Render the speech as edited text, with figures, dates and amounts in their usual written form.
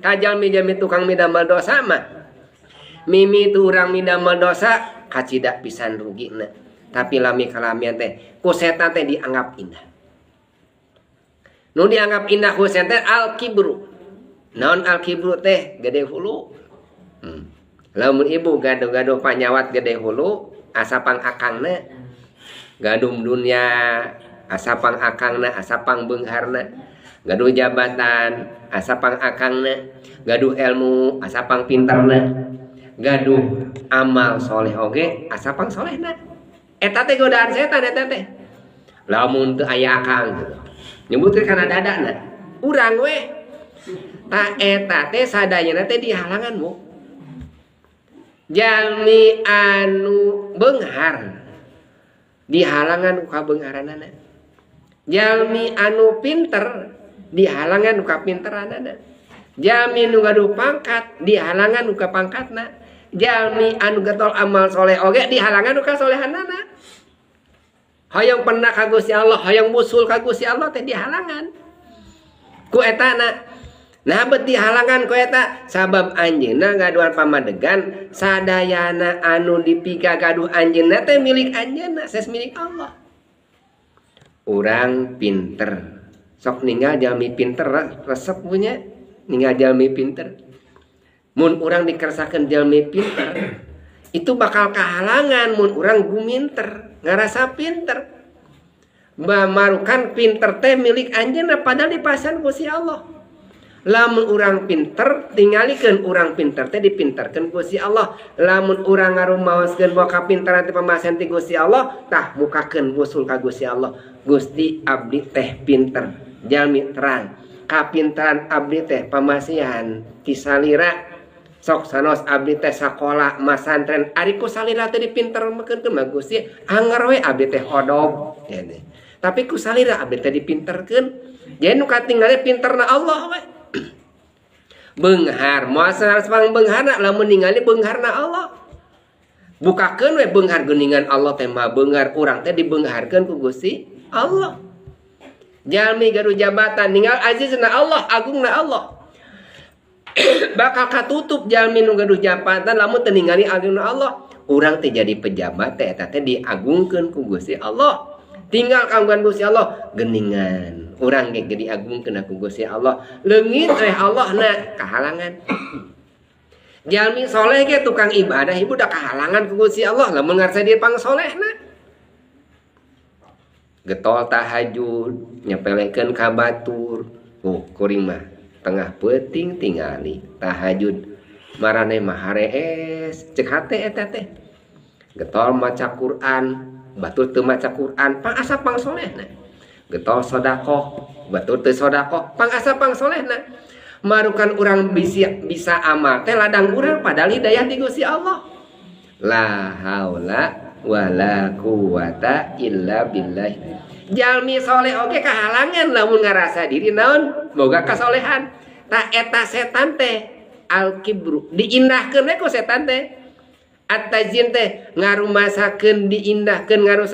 Ka jalmi-jalmi tukang midamel dosa mah, mimiti urang midamel dosa kacida pisan rugina, tapi lami kalamian teh ku setan teh dianggap indah. Nu dianggap indah ku setan teh al kibru. Naon al kibru teh? Gede hulu. Lamun ibu gaduh-gaduh panyawat gede hulu, asa pang akangna. Gaduh dunia, asa pang akangna, asa pang beungharna. Gaduh jabatan, asa pang akangna. Gaduh ilmu, asa pang pinterna. Gaduh amal soleh oge, asa pang solehna. Eta teh godaan setan eta teh. Lamun teu aya akang gitu, nyebutkeun kana dadana urang we. Ta eta teh sadayana teh dihalangan, Bu. Jalmi anu beunghar dihalangan ku kabeungharanana. Jalmi anu pinter dihalangan ku kapinteranana. Jalmi nu gaduh pangkat dihalangan ku pangkatna. Jalmi anu getol amal soleh oge dihalangan ku kasolehanana. Hoyong pernah ka Gusti Allah, hoyong musul ka Gusti Allah teh dihalangan ku etana. Nah, bet dihalangan ku eta sabab anjeunna gaduhan pamadegan sadayana anu dipikagaduh anjeunna teh milik anjeunna, sanes milik Allah. Urang pinter, sok ninggal jalmi pinter resep punya ninggal jalmi pinter. Mun urang dikersakeun jalmi pinter itu bakal kahalangan. Mun urang guminter ngarasa pinter, bamarukan pinter teh milik anjeunna, padahal dipasihan ku si Allah. Lamun urang pinter, tingalikeun urang pinter teh dipinterkeun ku si Allah. Lamun urang ngarumaoskeun bahwa kapintaran teh pamasihan ti Gusti Allah, tah mukakeun wusul ka Gusti Allah. Gusti, abdi teh pinter, jalmi terang kapintaran abdi teh pamasihan ti salira. Sok sanos abdi teh sakola masantren, ari ku salira teh dipinterkeun mah Gusti, anger we abdi teh odog ya. Tapi ku salira abdi teh dipinterkeun, jadi nu katinggalna pinterna Allah we. Beunghar moal sanes pang beungharna lamun ningali beungharna Allah. Bukakeun we beunghar, geuningan Allah teh maha beunghar, urang teh dibeungharkeun ku Gusti Allah. Jalmi gaduh jabatan, ninggal azizna Allah, agungna Allah. Bakal katutup jalmi nu gaduh jabatan lamun teu ningali agungna Allah. Urang teh jadi pejabat teh eta teh diagungkeun ku Gusti Allah. Tinggal kagungan Gusti Allah, geningan urang ge diagungkeun ku Gusti Allah, leungit teh Allah na kahalangan. Jalmi soleh ge, tukang ibadah, ibu, udah kahalangan ku Gusti Allah lamun ngarasa diri pang solehna. Getol tahajud, nyepelekeun ka batur. Oh, kuring mah tengah peuting tingali tahajud, marane mah harees cek hate eta teh. Getol maca Quran, batur teu maca Quran, pang asa pang solehna. Getol sodakoh, batur teu sodakoh, pang asa pang solehna. Marukan urang bisa bisa amal teh ladang urang, padahal hidayah di Gusti Allah. La haula wala quwata illa billah. Jalmi soleh oge kahalangan lamun ngarasa diri naon boga kasolehan. Ta eta setan teh al kibru diindahkeun we ku setan teh. At-tazyin teh ngarumasakeun, diindahkeun, ngarusa